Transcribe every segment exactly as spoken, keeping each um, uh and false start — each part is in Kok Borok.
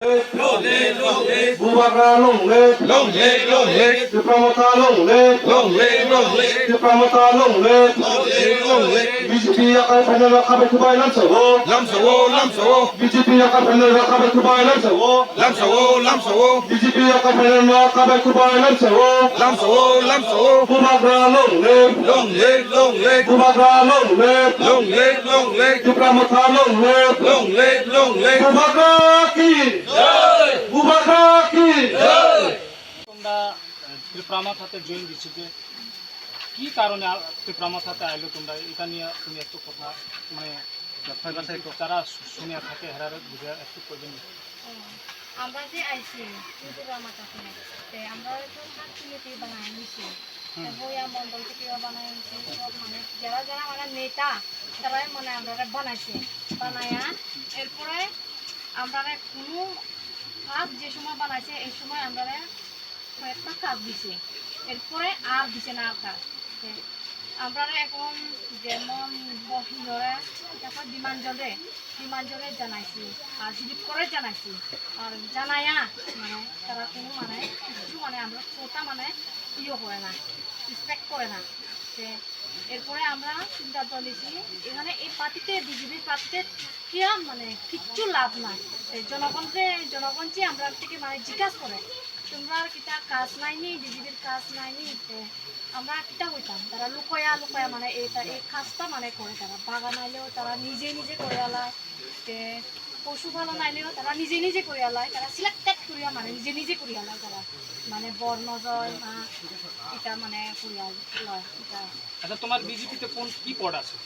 Long live, long live. Bubagra long live. Long live, long live. Tipra Motha long live. Long live, long live. Tipra Motha long live. Long live, long live. B J P yakarphainai rok khabai kubai lamsao. Lamsao, lamsao. B J P yakarphainai rok khabai kubai lamsao. Lamsao, lamsao. B J P yakarphainai rok khabai kubai lamsao. Lamsao, lamsao. Bubagra long live. Long live, long live. Bubagra long live. Long live, long live. Tipra Motha long live. Long live, long live. Bubagra ki jai. Bubagra ki jai. তোমরা, আহ, ত্রিপুরা মথাতে জয়েন দিছো যে, কি কারণে আ-, ত্রিপুরা মথাতে আইলো তোমরা? এটা নিয়ে তুমি একটু কথা, মানে, যারা শু-, শুনিয়া থাকে, হেরারে বুঝে একটু করবেন। ও, আমরা যে আইছি ত্রিপুরা মথাতে, তে আমরা তো সাত কমিটি বানাই নিছি। হুম। তে বইয়া মন্ডল থেকে বানাই নিছি, সব মানে যারা যারা মানে নেতা, তারাই মানে আমরা বানাইছে। বানায়া এরপরে আমরা কোনো কাজ যে সময় বানাইছে, এই সময় আমরা কয়েকটা কাজ দিছে, এরপরে আর দিছে না আর কাজ। তে আমরা এখন যেমন বহি ধরে, তারপর বিমান জলে, বিমান জলে জানাইছি, আর রিলিফ করে জানাইছি, আর জানায়া মানে তারা কোনো মানে কিছু মানে আমরা শ্রোতা মানে ইয়ে করে না, রেসপেক্ট করে না। তে এরপরে আমরা সিদ্ধান্ত নিছি, এখানে এই পার্টিতে, বিজেপির পার্টিতে কিয়া মানে কিচ্ছু লাভ নাই। এই জনগণকে, জনগণ যে আমরা থেকে মানে জিজ্ঞাসা করে, তোমরা আর কিতা কাজ নাইনি, বিজেপির কাজ নাইনি? তে আমরা কিতা হইতাম? তারা লুকোয়া লুকোয়া মানে এটা, এই কাজটা মানে করে তারা। বাগান আইলেও তারা নিজে নিজে করে আলায়, তে পশুপালন আইলেও তারা নিজে নিজে করে আলায়, তারা সিলেক্টেড করিয়া মানে নিজে নিজে করে আলায় তারা, মানে বর্ণ জয় না এটা মানে করিয়া লয় এটা। আচ্ছা, তোমার বিজেপিতে কোন কি পদ আছে?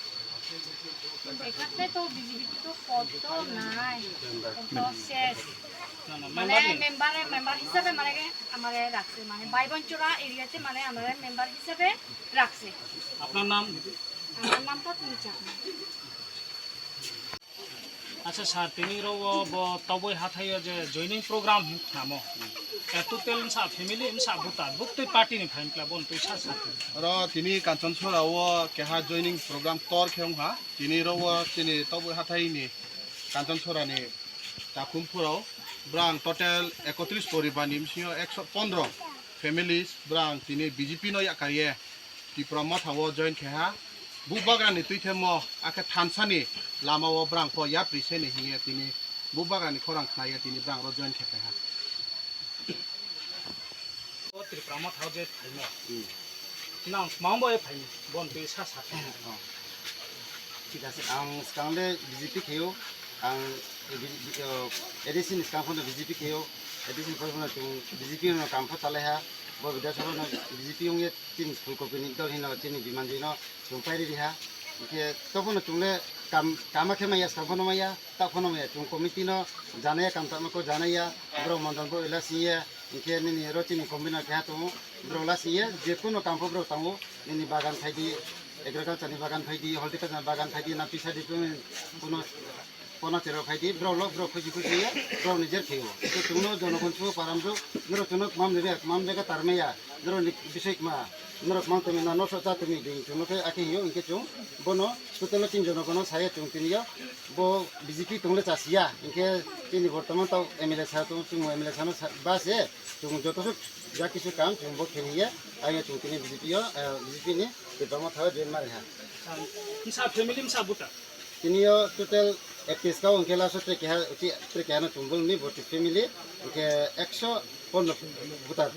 এখানে তো বিজেপিতে তো পদ তো নাই, তো শেষ। না, না, মানে মেম্বার নেই। মেম্বারে, মেম্বার হিসাবে মানে আমারে রাখছে, মানে বাইবনচোরা এরিয়াতে মানে আমারে মেম্বার হিসাবে রাখছে। আপনার নাম? আমার নাম তো তুমি Chakma. Acha sir, tini oro bo Toboi hathaio je joining program hwn khnamo. Eh, total msa family, msa buta, buktwi party ni phaimkla, bon twi sa sa. Oro tini Kanchanchora o keha joining program tor khe wngha. Tini oro o chini Toboi hathai ni Kanchanchora ni takhum phuro brang total ekotris poribar ni bisingo ekso pondro families brang tini B J P no yakarye Tipra Motha o join khe ha. Bubagra ni twithemo akhe thansa ni lama o brang pho yapri se ni hiye tini Bubagra ni khorang khnaye tini brang ro join khe phai ha. O Tipra Motha o je phaimo. Hmm. Nang tmang bo e phaimo, bon twi sa sa. Oh. Thik ase, ang swkang le B J P khaio, ang B-, B-, oh, A D C ni swkang phano B J P khaio, A D C ni phano chwng B J P no kam pho chalai ha, bo Bidhan Sabha no B J P wngye chini Phool Kopi ni dol hino chini Bimanjui no chwng pairi riha, hwnkhe tobono chwng le kam, kama khe maya, swkang phano maya. Tak phano maya, chwng committee no janaya, kam tangma ko janaya, borok mondol bo ila siye, hwnkhe nini oro chini convener keha tongo, borok la siye, je kuno kam pho borok tango, nini bagan phaidi, agriculture ni bagan phaidi, horticulture ni bagan phaidi, na pisa di kuno, kuno, kono chero phaidi, borok lo, borok khusi khusi ye, borok nijer khaio. Hwnkhe chwngno jonogon suo paramjwk, norok chwngno kmam rwya, kmam jaga tarmaya, norok ni bisoi kma, norok mang tongwi na, noso cha tongwi di, chwngno khe akhe hino, hwnkhe chwng bono, total o tin jonogono saya chwng tini o, bo B J P tongole chasiya, hinkhe chini bortoman tao M L A sa tong, chwng M L A sano sa, ba se, chwng joto suk ja kisu kam chwng bo kheniya, ayo chwng tini B J P o, eh, B J P ni kwbangma thaio join mari ha. Msa family msa buta? Tini o total ektis ka hinkhe last o tre keha, tre keha no chwng bol ni boti family, hinkhe ekso pondro buta.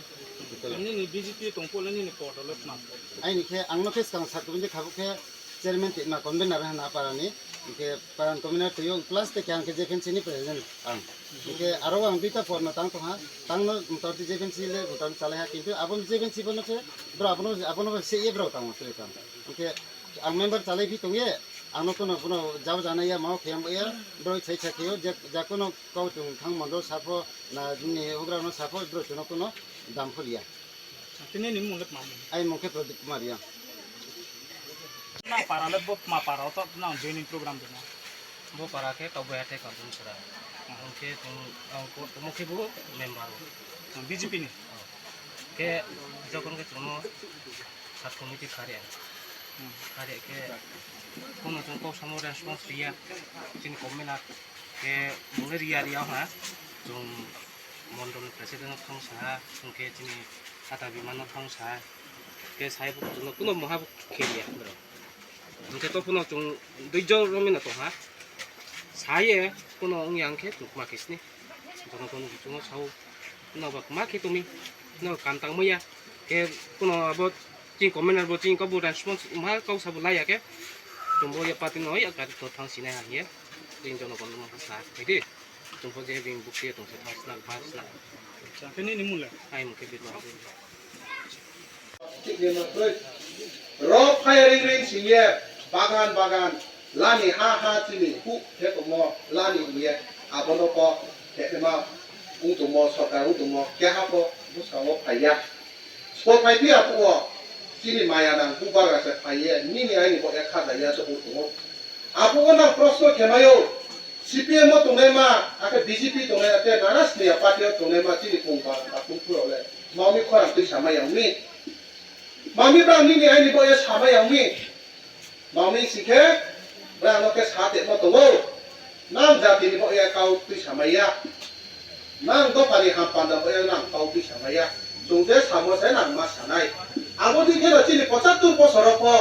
Nini B J P tongpole nini podole tma? Aini khe ang no khe swkang sak tubun je khabuk khe chairman twi ma convener hwnna parani, hinkhe parani convener twi o plus tei khe ang khe J P M C ni president ang. Hinkhe aro ang duita form no tang tongha, tangno motamoti J P M C le motamoti chalai ha, kintu abo J P M C bono se bro abono, abono se ye bro tamo twi tamo. Hinkhe ang member chalai phi tongye, ang no kono bono jao jana ya, mao khe ya, bro sai sa khe o, je, ja kono kau chung thang mondo sapho, na ni hugra no sapho, bro chuno kono dam pholiya. Tini ni mung le tma mung? Ai mung khe Pradeep Kumar Reang. Nang para le bo tma para o to nang joining program de na? Bo para khe Toboi Hathai Kanchanchora. Hwnkhe tong, ang ko, tongmo khe bo member o. B J P ni? Khe jokhon khe chwngno sub committee khare. Hmm. Khare khe kono chwng kok samo response riya. Chini comment khe mung le riya riya ha. Chwng mondol president no thang sa, hwnkhe chini kata bima no thang sa, khe sai bo kuno moha bo khe ya bro. Hwnkhe to phano chwng duijo romwi no tongha, saye kuno wngya hwnkhe chwng ma khe sini. Jono jono bichungo sao, no ba ma khe tongmi, no kam tang maya. Khe kuno abo chini comment bo chini kok bo response ma kok sabo laya khe, chwngbo ya party no ya gari to thang sinai ha hiye, chini jono kono ma sa khe di, chwngbo je bini bukti tong se thang sna ba sna. Acha, khe nini mung le? Ai mung khe Birma. Ro firing ring singye bagan bagan lani ha ha chini hu khe tongmo lani hingye abono ko khe ma ung tongmo sorkar ung tongmo keha ko bwskango phaiya. Sbo phai phiya phuo chini maya nang bubagra se phaiye nini aini bo ekha jaya se ung tongo. Aphuru nang proshno khe maio, C P M o tongnai ma, akhe B J P tongnai, akhe Nanas Niya party o tongnai ma, chini kung ba, ba kung phuro le, mami khorang twi sama yang mi. Mami bang nini aini bo ya sama yang mi. Mami sikhe, bang no khe sa te mo tongo. Nang jati ni bo ya kau twi sama ya. Nang dophani ham panda bo ya nang kau twi sama ya. Chwng je samo se nang ma sanai. Abo di khe no chini pochattor bosor o pho,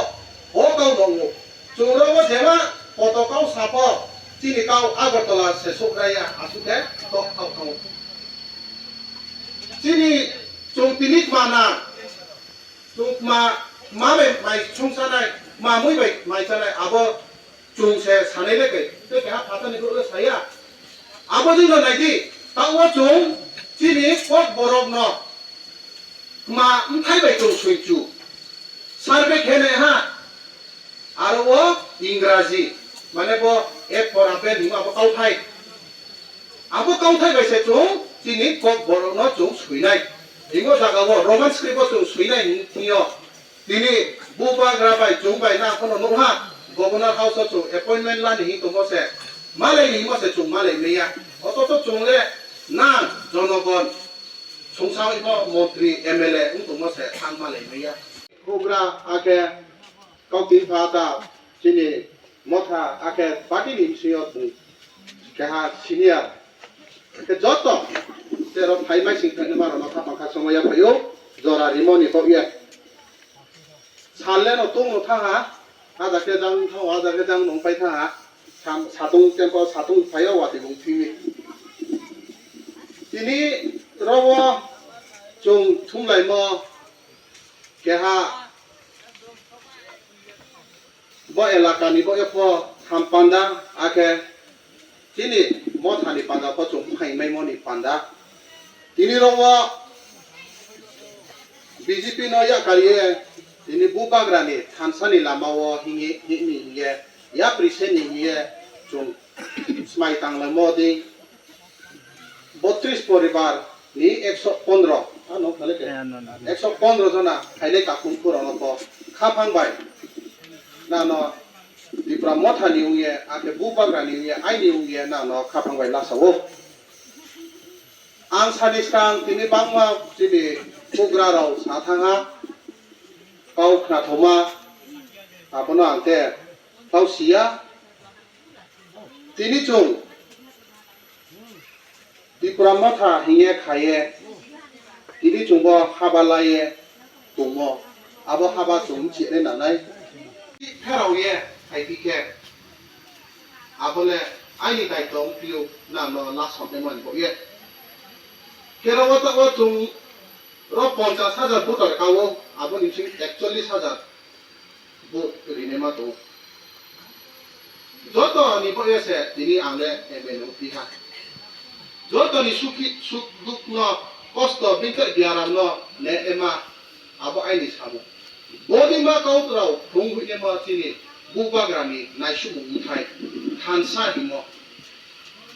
bo kau nongo. Chwng rogo jema poto kau sapo, chini kau Agartala se sukraya aswk khe tok kau thango. Chini chwng tini kma na, chwng kma, kma bai mai chwng sanai, kma mui bai mai sanai, abo chwng se sanai le kai, tei keha phatani borok le saya. Abo dino nai di, tao chwng chini kok borok no kma mthai bai chwng swichu. Survey khe nai ha. Aro o Ingraji, mane bo A for apple hinma abo kauthai. Abo kauthai bai se chwng chini kok borok no chwng swinai. Hingo jaga o Roman script o chwng swinai hing thio. Tini bubagra bai chwng bai na phano nukha. Governor House o chwng appointment lani hing tongmo se. Malai ni himo se chwng malai maya. Ototo chwng le na jonogon. Songsa imo montri M L A wng tongmo se thang malai maya. Bubagra akhe kok tin pha ta chini motha akhe party ni bisingo bung keha senior. Khe joto tero phai mai sing khainwi ma rok no kha pang kha somoya phaio jora rimo ni kok ye. Sal le no tung no tha ha, haja khe jang thango, haja khe jang nong pai tha ha. Sam-, satung tempo satung phaio watwi bung thimi. Tini rogo chwng thumlaimo keha bo elakani bo epho ham panda akhe chini mothani panda pho chwng phaimai moni panda. Tini rogo B J P no yakarwi tini bubagrani thansani lama o hini hini hiye yapri seni hiye chwng smai tanglaimo di. Botris poribar ni ekso pondro, ano khale ke? Eh, no, no, no. Ekso pondro jona khailai kakhum phurono bo khaphang bai. Nano Tipra motha ni wngye, akhe bubagra ni wngye, aini wngye nano khaphang bai lasa o. Ang sani skang tini bangma chini bubagra rok sa thangha, kau khnathoma, abono ang te kau siya. Tini chwng Tipra motha hingye khaye, tini chwngbo haba laiye tongmo, abo haba chwng chini nanai. Pherao ye khai khe, abole aini daito wngphio nano lasoknai mani bo ye. Khe rogo tabok chwng ro ponchas hajar voter kao, aboni bising ekchollis hajar bo rinai ma tongo. Joto ni bo ese tini ang le M L A wngphi ha. Joto ni sukhi suk duk no kosto bini biaram no ne ema abo aini samung. Bodi ma kau rao phung hui ema chini bubagra ni naisumung wngthai thansa himo.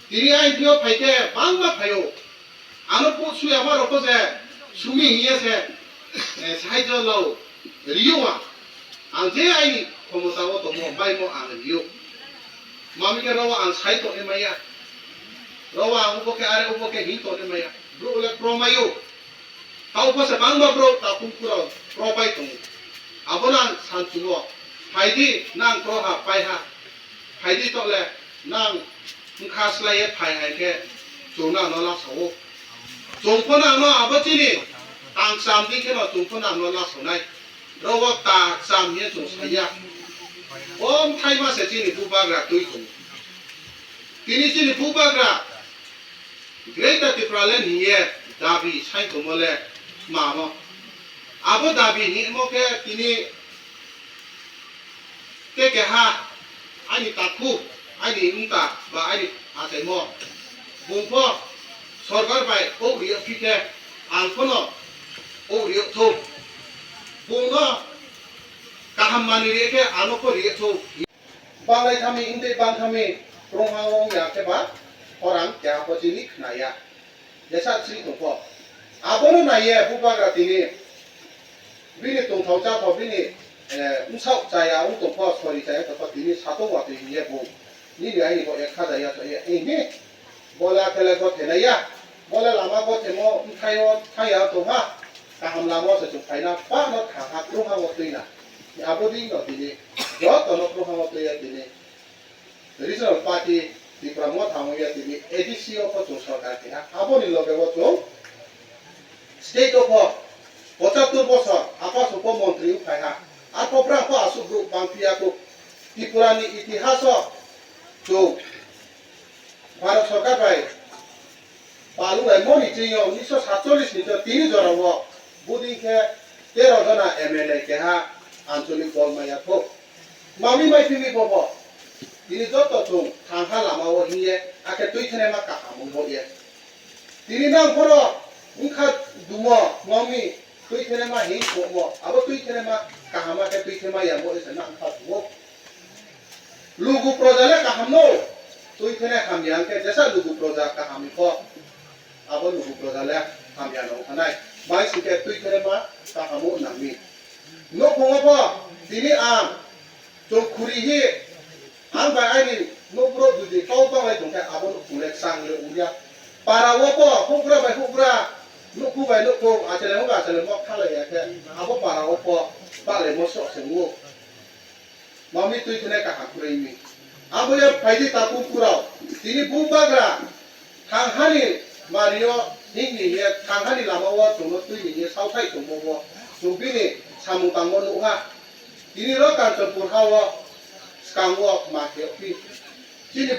Tini aini phio phai khe bangma phaio. Ano put suya ma rokho se sumi hiye se, eh, sahajyo lao riyo wa. Ang je aini khomota o tongo, baimo ang riyo. Mami khe rowa ang sai tongni maya. Rowa ang ubo khe are ubo khe hin tongni maya. Bro le pro mayo. Tao bo se bangma bro ta kum kuro pro pai tongo. Abono ang san chungo. Phaidi nang pro ha pai ha. Phaidi tole nang wngkha slaiye phai hai khe Chwngno ano lasao. Chwng phano ano abo chini tang cham di kheno chwng phano ano lasanai. Rogo ta cham hiya chwng saya. Om thaima se chini bubagra twi tongo. Tini chini bubagra Greater Tipraland hiye dabi sai tongmo le mamo. Abo dabi himo khe tini Tei keha ani takhu, ani wngta ba ani achaimo, bungpho sorkar bai kok riyok phi khe ang phano kok riyok thou. Bungno kaham manwi riyok khe ano pho riyok thou. Banglai thami wngtwi bang thami, rongha wng ya khe ba khorang keha pho chini khna ya. Jesa chini tongkho. Abono naiye bubagra tini bini tongthok chathok bini, eh, bwsak chaya wng tongkho, sori chaya tongkho, tini satung watwi hiye bo. Nini aini bo ek hajar ya chaya, eh, ni. Bola kele gothe naiya. Bola lama gothemo bwthaio thaya tongha. Kaham lama se chwng phaina, pano thangha, krungha watwi na. Abo dino tini. Jotono krungha watwi ya tini. Regional party Tipra Motha wngya tini A D C o pho chwng sorkar keha. Aboni loge o chwng state o pho pochattor bosor aphasukgo montri wngphai ha. Arpho brang pho aswk bwrwk bang phiya kuk. Tripura ni itihas o chwng Bharat sorkar bai Palu bai moni chwng unisho satchollish ni tini jora o buding khe tero jona M L A keha ancholik dol maya thok. Mami mai phimi bobo. Tini joto chwng thangha lama o hiye akhe twi thene ma kaham wng bo ye. Tini nang phoro wngkha dumo mami twi thene ma hing kokmo abo twi thene ma kaham akhe twi thene ma yamo ese nang kha dumo. Lugu proja le kaham no, twi thene hamya hwnkhe jesa lugu proja kaham ni kok, abo lugu proja le hamya no wngkha nai. Bai singkhe twi thene ma kaham o nangni. Nokhongo pho tini ang chwng khuri hi ang bai aini nokbro dudi kau banglai tongkhe abo nokhong le chang le wngya. Para o pho hukra bai hukra, nokhu bai nokhu, achele hukra achele mok thalai ya khe abo para o pho balai mo sok se wngo. Mami twi thene kaham kwrwi mi. Abo ya phaidi takhuk kurao. Tini bubagra thanghani mario hingni ye thanghani lama o chwngno twi ni ye sauthai tongmo bo. Chwng bini samung tangmo nukha. Tini ro Kanchanpur ha o swkang o ma khe phi. Chini